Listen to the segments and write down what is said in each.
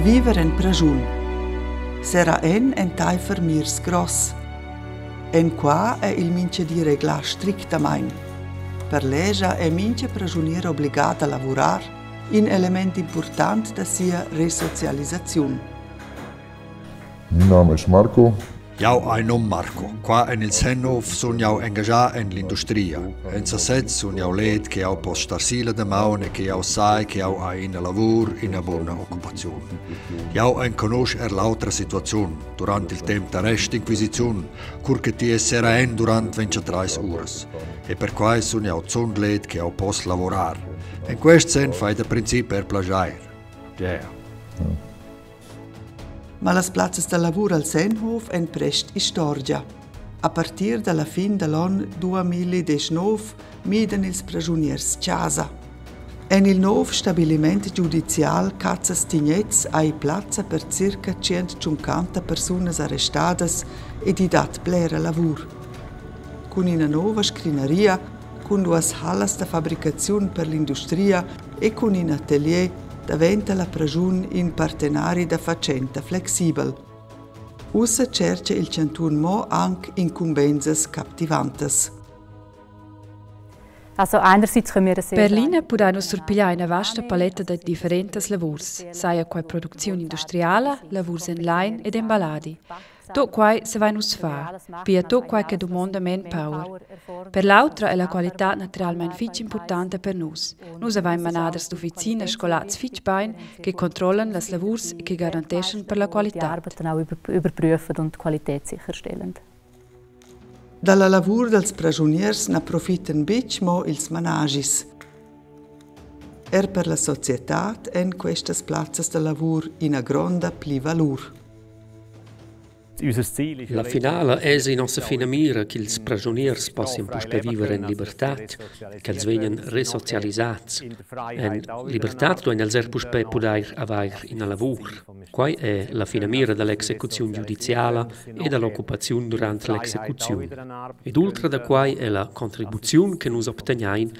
Viver en praschun. Serra en entaifer mirs gross. En qua è il mintgadi reglà strictamain. Per lescha è mintga praschunier obligà da lavurar, in element impurtant da sia resocialisaziun. Mein Name ist Marco. Jau hai num Marco. Qua en il Sennhof sun jau engaschà en l'industria. En sasez sun jau led che jau poss star si la damaun e che jau sai che jau hai ina lavur, ina buna occupaziun. Jau enconusch er l'autra situaziun, durant il temp d'arrest d'inquisiziun, cur che ti es era en durant 23 uras. E perquai sun jau zunt led che jau poss lavurar. En quest senn fai da princip er plaschair. Yeah. Ma las plazzas da lavur al Sennhof èn prest istorgia. A partir da la fin da l'onn 2019 midan ils praschuniers chasa. En il nov stabiliment giudizial Cazzas Tignez hai plazza per circa 150 persunas arrestadas ed i dat blera lavur. Cun ina nova scrinaria, cun duas hallas da fabricaziun per l'industria e cun in atelier daventa la praschun in partenari da fatschenta flexibel. Ussa tschercha il chantun mo anc incumbensas captivantas. Per l'ina pudain nus surpigliar ina vasta paletta da differentas lavurs, saja quai producziun industriala, lavurs en lain ed emballadi. Tut quai savein nus far, pia tut quai che dumonda manpower. Per l'autra è la qualitad naturalmein fitg impurtanta per nus. Nus avain manaders d'ufficina scolats fitg bain che controllan las lavurs e che garanteschan per la qualitad. Da la lavur dals praschuniers na profitan betg mo ils managis. Er per la societad èn questas plazzas da lavur ina gronda plivalur. La finala èsi nossa finamira ch'ils praschuniers possian puspè viver en libertad, ch'els vegnan resocialisads. En libertad duain els er puspè pudair avair ina lavur. Quai è la finamira da l'execuziun giudiziala e da l'occupaziun durant l'execuziun. Ed ultra da quai è la contribuziun che nus obtegnain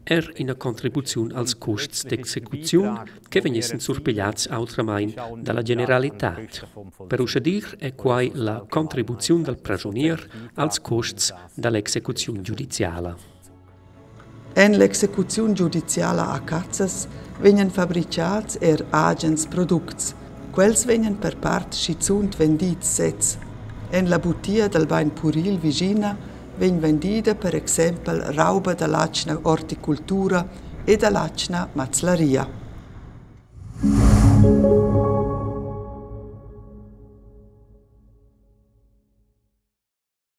er ina contribuziun als custs d'execuziun che vegnissen surpigliads autramain da la generalitad. Per uschè dir è quai la contribuziun dal praschunier als custs da l'execuziun giudiziala. En l'execuziun giudiziala a Cazas vegnan fabricads er agens products. Quels vegnan per part schizunt vendids sezs. En la butia dal bain puril vischina vegn vendida per exempel rauba da l'atgna orticultura e da l'atgna mazlaria.